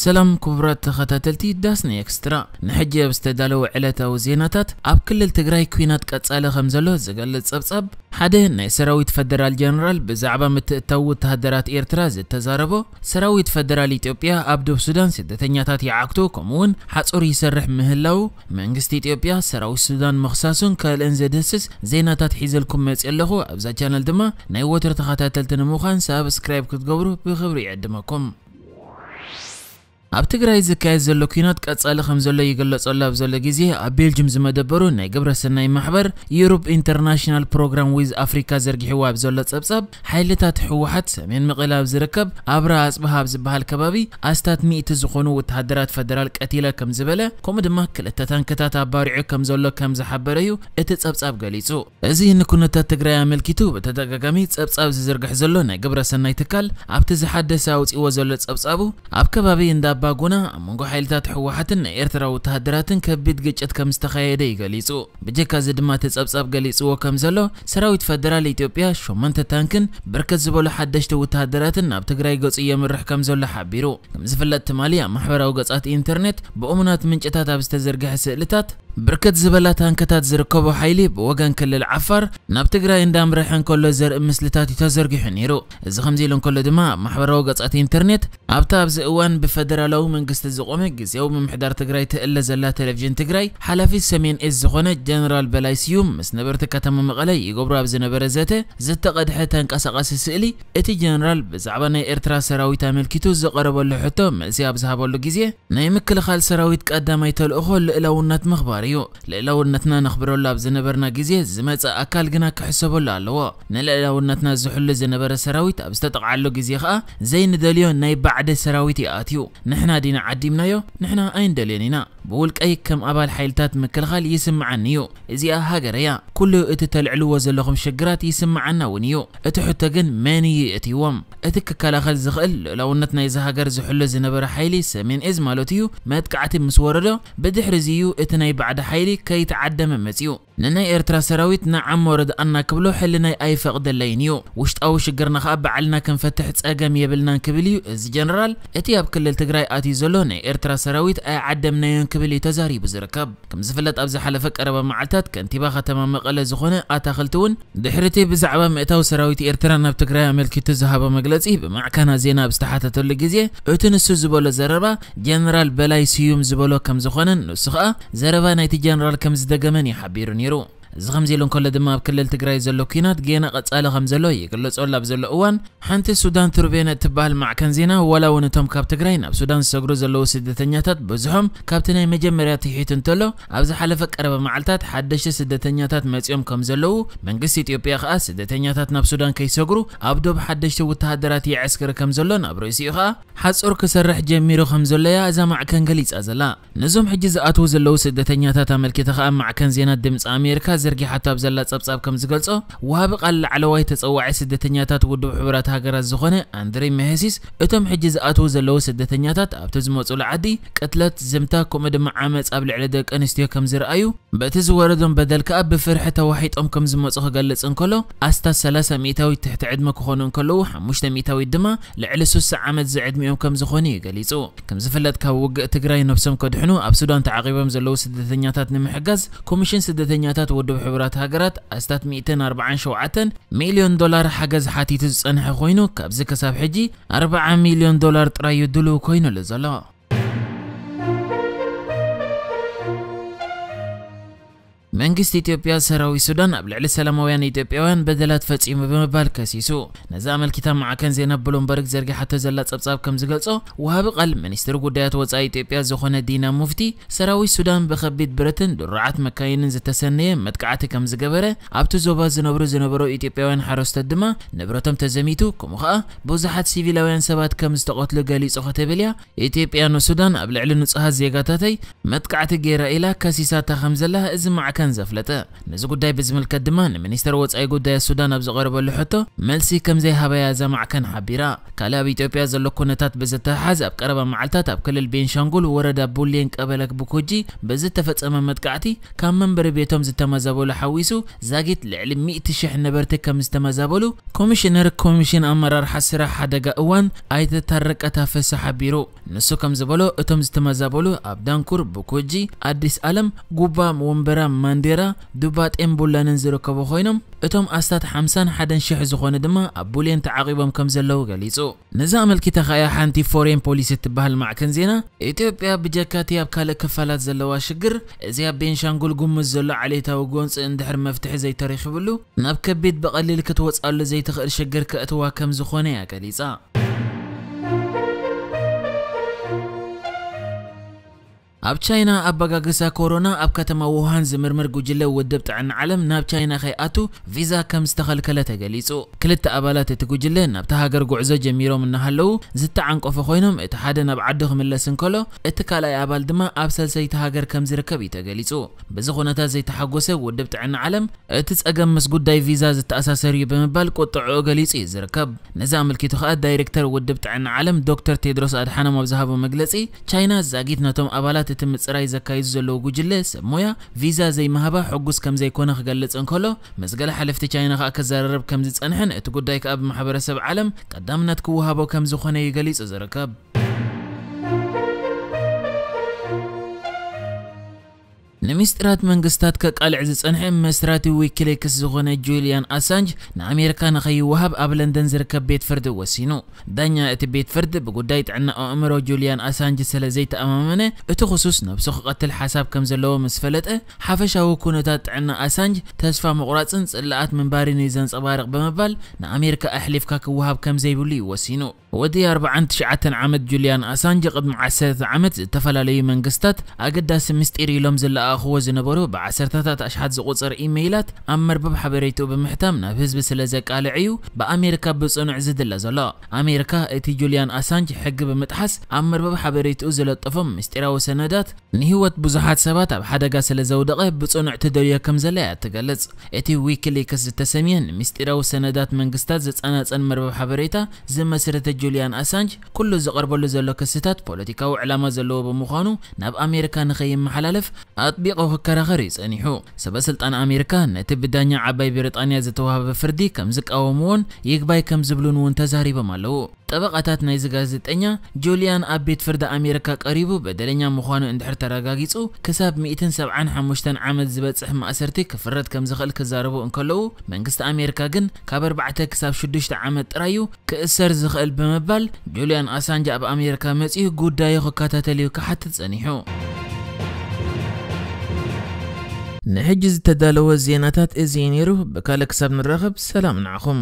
ሰላም ክቡራት ተኸታተልቲ ዳስና ኤክስትራ፣ ንሕጂ ኣብ ዝተዳለወ ዕለታዊ ዜናታት፣ ኣብ ክልል ትግራይ ኲናት ቀጻሊ ከም ዘሎ ዝገልጽ ጸብጻብ፣ ሓደ ናይ ሰራዊት ፈደራል ጀነራል ብዛዕባ ምትእታው ወተሃደራት ኤርትራ ዝተዛረቦ፣ ሰራዊት ፈደራል ኢትዮጵያ ኣብ ዶብ ሱዳን ስደተኛታት ይዓግቱ፣ ከምኡውን ሓጹር ይሰርሕ ምህላው፣ መንግስቲ ኢትዮጵያ ሰራዊት ሱዳን ምኽሳሱን ካልእን ዘድህስስ ዜናታት ሒዘልኩም መጽእ ኣለኹ። ኣብዛ ቻነል ድማ ናይ ወትሮ ተኸታተልቲ ንምዃን ሳብስክራይብ ክትገብሩ ብኽብሪ ይዕድመኩም። ኣብ ትግራይ ዝካየድ ዘሎ ኲናት ቀጻሊ ከም ዘሎ ይግለጸሉ ኣብ ዘሎ ግዜ፣ ኣብ ቤልጅም ዝመደበሩ ናይ ግብረ ሰናይ ማሕበር ዩሮፕ ኢንተርናሽናል ፕሮግራም ዊዝ ኣፍሪካ ዘርጊሕዎ ኣብ ዘሎ ጸብጻብ፣ ሓይልታት ህወሓት ሰሜን መቐለ ኣብ ዝርከብ ኣብራ ኣጽብሃ ኣብ ዝበሃል ከባቢ ኣስታት ሚእቲ ዝኾኑ ወተሃደራት ፈደራል ቀቲለ ከም ዝበለ፣ ከምኡ ድማ ክልተ ታንክታት ኣባሪዑ ከም ዘሎ ከም ዝሓበረ እዩ እቲ ጸብጻብ ገሊጹ። እዚ ንኩነታት ትግራይ ኣመልኪቱ ብተደጋጋሚ ጸብጻብ ዝዝርግሕ ዘሎ ናይ ግብረ ሰናይ ትካል፣ ኣብቲ ዝሓደሰ ኣውጺዎ ዘሎ ጸብጻቡ፣ ኣብ ከባቢ እንዳ ኣባጉና ኣብ መንጎ ሓይልታት ህወሓትን ናይ ኤርትራ ወተሃደራትን ከቢድ ግጭት ከም ዝተኻየደ እዩ ገሊጹ። ብጀካ እዚ ድማ እቲ ጸብጻብ ገሊጽዎ ከም ዘሎ፣ ሰራዊት ፈደራል ኢትዮጵያ ሸሞንተ ታንክን ብርክት ዝበሉ ሓደሽቲ ወተሃደራትን ናብ ትግራይ ገጹ የምርሕ ከም ዘሎ ሓቢሩ። ከም ዝፍለጥ ትማሊ ኣብ ማሕበራዊ ገጻት ኢንተርኔት ብእሙናት ምንጭታት ኣብ ዝተዘርግሐ ስእልታት፣ ብርክት ዝበላ ታንክታት ዝርከቦ ሓይሊ ብወገን ክልል ዓፋር ናብ ትግራይ እንዳምርሐ እንከሎ ዘርኢ ምስልታት እዩ ተዘርጊሑ ነይሩ። እዚ ከምዚ ኢሉ እንከሎ ድማ ኣብ ማሕበራዊ ገጻት ኢንተርኔት፣ ኣብታ ኣብዚ እዋን ብፈደራላዊ መንግስቲ ዝቖመ ግዝያዊ ምምሕዳር ትግራይ ትእለ ዘላ ቴሌቪዥን ትግራይ፣ ሓላፊ ሰሜን እዝ ዝኾነ ጀነራል በላይ ስዩም ምስ ነበርቲ ከተማ መቐለ ይገብሮ ኣብ ዝነበረ ዘተ ዝተቐድሐ ተንቀሳቓሲ ስእሊ፣ እቲ ጀነራል ብዛዕባ ናይ ኤርትራ ሰራዊት ኣመልኪቱ ዝቐረበሉ ሕቶ መልሲ ኣብ ዝሃበሉ ግዜ፣ ናይ ምክልኻል ሰራዊት ቀዳማይ ተልእኾ ልእላውነት ምኽባር እዩ። ልእላውነትና ነኽብረሉ ኣብ ዝነበርና ግዜ ዝመጽእ ኣካል ግና ክሕሰበሉ ኣለዎ። ንልእላውነትና ዝሕሉ ዝነበረ ሰራዊት ኣብ ዝተጠቕዓሉ ግዜ ኸኣ ዘይንደልዮ ናይ ባዕዲ ሰራዊት እዩ ኣትዩ። ንሕና ዲና ዓዲምናዮ? ንሕና ኣይንደልዮን ኢና። ብውልቀይ ከም ኣባል ሓይልታት ምክልኻል ይስምዓኒ እዩ። እዚኣ ሃገረይ እያ። ኩሉ እቲ ተልዕልዎ ዘለኹም ሽግራት ይስምዓና እውን እዩ። እቲ ሕቶ ግን መን እዩ የእትይዎም? እቲ ክከላኸል ዝኽእል ልእላውነት ናይዚ ሃገር ዝሕሉ ዝነበረ ሓይሊ ሰሜን እዝ ማለት እዩ መጥቃዕቲ ምስ ወረዶ፣ ብድሕሪ እዚ እዩ እቲ ናይ ባዕዲ ሓይሊ ከይተዓደመ መጺኡ። ንናይ ኤርትራ ሰራዊት ንዓሞ ርድኣና ክብሎ ሕልናይ ኣይፈቕደለይን እዩ። ውሽጣዊ ሽግርና ኸኣ ባዕልና ክንፈትሕ ጸገም የብልናን ክብል እዩ እዚ ጀነራል። እቲ ኣብ ክልል ትግራይ ኣትዩ ዘሎ ናይ ኤርትራ ሰራዊት ኣይዓደምናዮን ክብል እዩ ተዛሪቡ ዝርከብ። ከም ዝፍለጥ ኣብ ዝሓለፈ ቀረባ መዓልታት ከንቲባ ከተማ መቐለ ዝኾነ ኣታኽልቲ እውን ድሕሪ እቲ ብዛዕባ ምእታው ሰራዊት ኤርትራ ናብ ትግራይ ኣመልኪቱ ዝሃቦ መግለጺ ብማዕከናት ዜና ኣብ ዝተሓተተሉ ግዜ እቲ ንሱ ዝበሎ ዘረባ ጀነራል በላይ ስዩም ዝበሎ ከም ዝኾነን ንሱ ኸኣ ዘረባ ናይቲ ጀነራል ከም ዝደገመን እዩ ሓቢሩ ነይሩ። እዚ ከምዚ ኢሉ እንከሎ ድማ ኣብ ክልል ትግራይ ዘሎ ኲናት ጌና ቀጻሊ ከም ዘሎ ይግለጸሉ ኣብ ዘሎ እዋን ሓንቲ ሱዳን ትሩቤነ እትበሃል ማዕከን ዜና ዋላ እውን እቶም ካብ ትግራይ ናብ ሱዳን ዝሰግሩ ዘለዉ ስደተኛታት ብዙሖም ካብቲ ናይ መጀመርያ ትሒቱ እንተሎ ኣብ ዝሓለፈ ቀረባ መዓልታት ሓደሽቲ ስደተኛታት መጺኦም ከም ዘለዉ መንግስቲ ኢትዮጵያ ኸኣ ስደተኛታት ናብ ሱዳን ከይሰግሩ ኣብ ዶብ ሓደሽቲ ወተሃደራት የዕስክር ከም ዘሎን ኣብ ርእሲኡ ኸኣ ሓጹር ክሰርሕ ጀሚሩ ከም ዘሎ እያ እዛ ማዕከን ገሊጻ ዘላ። ነዞም ሕጂ ዝኣትዉ ዘለዉ ስደተኛታት ኣመልኪተ ኸኣ ማዕከን ዜና ድምፂ ኣሜሪካ ዘርጊሓቶ ኣብ ዘላ ጸብጻብ ከም ዝገልጾ፣ ወሃቢ ቃል ላዕለዋይ ተጸዋዒ ስደተኛታት ውድብ ሕቡራት ሃገራት ዝኾነ ኣንድሬ መሄሲስ፣ እቶም ሕጂ ዝኣትዉ ዘለዉ ስደተኛታት ኣብቲ ዝመጹሉ ዓዲ ቅትለት፣ ዝምታ፣ ከምኡ ድማ ዓመጽ ኣብ ልዕሊ ደቂ ኣንስትዮ ከም ዝረኣዩ፣ በቲ ዝወረዶም በደል ከኣ ብፍርሒ ተዋሒጦም ከም ዝመጹ ክገልጽ እንከሎ፣ ኣስታት ሰላሳ ሚእታዊት ትሕቲ ዕድመ ክኾኑ እንከለዉ፣ ሓሙሽተ ሚእታዊት ድማ ልዕሊ ስሳ ዓመት ዝዕድሚኦም ከም ዝኾኑ እዩ ገሊጹ። ከም ዝፍለጥ፣ ካብ ውግእ ትግራይ ነብሶም ከድሕኑ ኣብ ሱዳን ተዓቒቦም ዘለዉ ስደተኛታት ንምሕጋዝ፣ ኮሚሽን ስደተኛታት ውድብ ሕቡራት ሃገራት ኣስታት ሚእትን ኣርባዓን ሸውዓተን ሚልዮን ዶላር ሓገዝ ሓቲቱ ዝጸንሐ ኮይኑ፣ ካብዚ ክሳብ ሕጂ ኣርብዓ ሚልዮን ዶላር ጥራይ እዩ ድሉው ኮይኑሉ ዘሎ። መንግስቲ ኢትዮጵያ ሰራዊት ሱዳን ኣብ ልዕሊ ሰላማውያን ኢትዮጵያውያን በደላት ፈጺሙ ብምባል ከሲሱ። ነዚ ኣመልኪታ ማዕከን ዜና ብሉምበርግ ዘርጊሓቶ ዘላ ጸብጻብ ከም ዝገልጾ፣ ወሃቢ ቃል ሚኒስትሪ ጉዳያት ወጻኢ ኢትዮጵያ ዝኾነ ዲና ሙፍቲ፣ ሰራዊት ሱዳን ብኸቢድ ብረትን ድሩዓት መካይንን ዝተሰነየ መጥቃዕቲ ከም ዝገበረ፣ ኣብቲ ዞባ ዝነብሩ ዝነበሩ ኢትዮጵያውያን ሓረስቶት ድማ ንብረቶም ተዘሚቱ፣ ከምኡ ኸኣ ብዙሓት ሲቪላውያን ሰባት ከም ዝተቐትሉ ገሊጹ ክትብል እያ ኢትዮጵያ ንሱዳን ኣብ ልዕሊ ንጹሃት ዜጋታተይ መጥቃዕቲ ገይራ ኢላ ከሲሳታ ከም ዘላ እዚ ማዕከን ከም ዘፍለጠ፣ ነዚ ጉዳይ ብዝምልከት ድማ ንሚኒስተር ወጻኢ ጉዳያት ሱዳን ኣብ ዝቐረበሉ ሕቶ መልሲ ከም ዘይሃበያ እዛ ማዕከን ሓቢራ። ካልእ ኣብ ኢትዮጵያ ዘሎ ኩነታት ብዝተሓሓዝ ኣብ ቀረባ መዓልታት ኣብ ክልል ቤንሻንጉል ወረዳ ቡሌን ቀበለ ብኮጂ ብዝተፈጸመ መጥቃዕቲ ካብ መንበሪ ቤቶም ዝተመዛበሉ ሓዊሱ ዛጊት ልዕሊ ሚእቲ ሽሕ ነበርቲ ከም ዝተመዛበሉ ኮሚሽነር ኮሚሽን ኣመራርሓ ስራሕ ሓደጋ እዋን ኣይተ ታረቀ ታፈሰ ሓቢሩ። ንሱ ከም ዝበሎ እቶም ዝተመዛበሉ ኣብ ዳንኩር፣ ብኮጂ፣ ኣዲስ ኣለም፣ ጉባ፣ ወንበራ፣ ማንዴራ፣ ዱባጤን ቡላንን ዝርከቡ ኮይኖም እቶም ኣስታት ሓምሳን ሓደን ሽሕ ዝኾኑ ድማ ኣብ ቡሌን ተዓቂቦም ከም ዘለዉ ገሊጹ። ነዚ ኣመልኪታ ከኣ ሓንቲ ፎሬን ፖሊሲ እትበሃል ማዕከን ዜና ኢትዮጵያ ብጀካቲ ኣብ ካልእ ክፋላት ዘለዋ ሽግር እዚ ኣብ ቤንሻንጉል ጉሙዝ ዘሎ ዓሌታዊ ጎንፂ እንድሕር መፍትሒ ዘይተረኪብሉ ናብ ከቢድ ብቐሊል ክትወፅኣሉ ዘይትኽእል ሽግር ከእትዋ ከም ዝኾነ እያ ገሊጻ። ኣብ ቻይና ኣበጋግሳ ኮሮና ኣብ ከተማ ውሃን ዝምርምር ጉጅለ ውድብ ጥዕና ዓለም ናብ ቻይና ከይኣቱ ቪዛ ከም ዝተኸልከለ ተገሊጹ። ክልተ ኣባላት እቲ ጉጅለ ናብቲ ሃገር ጉዕዞ ጀሚሮም እናሃለዉ ዝተዓንቀፉ ኮይኖም እቲ ሓደ ናብ ዓዱ ክምለስ እንከሎ እቲ ካልኣይ ኣባል ድማ ኣብ ሰልሰይቲ ሃገር ከም ዝርከብ እዩ ተገሊጹ። በዚ ኩነታት ዘይተሓጎሰ ውድብ ጥዕና ዓለም እቲ ጸገም ምስ ጉዳይ ቪዛ ዝተኣሳሰር እዩ ብምባል ቁጥዕኡ ገሊጹ እዩ ዝርከብ። ነዚ ኣመልኪቱ ከኣ ዳይሬክተር ውድብ ጥዕና ዓለም ዶክተር ቴድሮስ ኣድሓኖም ኣብ ዝሃቦ መግለጺ ቻይና ዛጊት ነቶም ኣባላት እቲ ምጽራይ ዘካይዱ ዘለዉ ጉጅለ ሰብ ሞያ ቪዛ ዘይምሃባ ሕጉስ ከም ዘይኮነ ክገልጽ እንከሎ ምስ ገለ ሓለፍቲ ቻይና ከኣ ክዘራረብ ከም ዝጸንሐን እቲ ጉዳይ ከኣ ብማሕበረሰብ ዓለም ቀዳምነት ክወሃቦ ከም ዝኾነ እዩ ገሊጹ ዝርከብ። ንምስጢራት መንግስታት ከቃልዕ ዝጸንሐ መስራቲ ዊኪሊክስ ዝኾነ ጁልያን ኣሳንጅ ንኣሜሪካ ንኸይወሃብ ኣብ ለንደን ዝርከብ ቤት ፍርዲ ወሲኑ። ዳኛ እቲ ቤት ፍርዲ ብጉዳይ ጥዕና ኣእምሮ ጁልያን ኣሳንጅ ስለ ዘይተኣማመነ እቲ ክሱስ ነብሱ ክቐትል ሓሳብ ከም ዘለዎ ምስ ፈለጠ ሓፈሻዊ ኩነታት ጥዕና ኣሳንጅ ተስፋ ምቑራጽን ጽላኣት ምንባርን እዩ ዘንጸባርቕ ብምባል ንኣሜሪካ ኣሕሊፍካ ክወሃብ ከም ዘይብሉ እዩ ወሲኑ። ወዲ ኣርባዓን ትሽዓተን ዓመት ጁልያን ኣሳንጅ ቅድሚ ዓሰርተ ዓመት ዝተፈላለዩ መንግስታት ኣገዳሲ ምስጢር ኢሎም ዝለኣእኽዎ ዝነበሩ ብዓሰርተታት ኣሽሓት ዝቑጸር ኢሜይላት ኣብ መርበብ ሓበሬትኡ ብምሕታም ናብ ህዝቢ ስለ ዘቃልዕ እዩ ብኣሜሪካ ብጽኑዕ ዝድለ ዘሎ። ኣሜሪካ እቲ ጁልያን ኣሳንጅ ሕጊ ብምጥሓስ ኣብ መርበብ ሓበሬትኡ ዝለጠፎም ምስጢራዊ ሰነዳት ንህይወት ብዙሓት ሰባት ኣብ ሓደጋ ስለ ዘውደቐ ብጽኑዕ ትደልዮ ከም ዘላ እያ ትገልጽ። እቲ ዊኪሊክስ ዝተሰምየ ንምስጢራዊ ሰነዳት መንግስታት ዝጸናጸን መርበብ ሓበሬታ ዝመስረተ ጁልያን ኣሳንጅ ኩሉ ዝቐርበሉ ዘሎ ክስታት ፖለቲካዊ ዕላማ ዘለዎ ብምዃኑ ናብ ኣሜሪካ ንኸይመሓላለፍ ኣጥቢቑ ክከራኸር እዩ ጸኒሑ። ሰበ ስልጣን ኣሜሪካ ነቲ ብዳኛ ዓባይ ብሪጣንያ ዝተዋህበ ፍርዲ ከም ዝቃወምዎን ይግባይ ከም ዝብሉን እውን ተዛሪቦም ኣለዉ። ጠበቓታት ናይዚ ጋዜጠኛ ጁልያን ኣብ ቤት ፍርዲ ኣሜሪካ ቀሪቡ በደለኛ ምዃኑ እንድሕር ተረጋጊጹ ክሳብ ሚእትን ሰብዓን ሓሙሽተን ዓመት ዝበጽሕ ማእሰርቲ ክፍረድ ከም ዝኽእል ክዛረቡ እንከለዉ መንግስቲ ኣሜሪካ ግን ካብ ኣርባዕተ ክሳብ ሽዱሽተ ዓመት ጥራይ እዩ ክእሰር ዝኽእል ብምባል ጁልያን ኣሳንጅ ኣብ ኣሜሪካ መጺኡ ጉዳዩ ክከታተል እዩ ክሓትት ጸኒሑ። ንሕጂ ዝተዳለወ ዜናታት እዚ እዩ ነይሩ። ብካልእ ክሳብ ንራኸብ ሰላም ንዓኹም።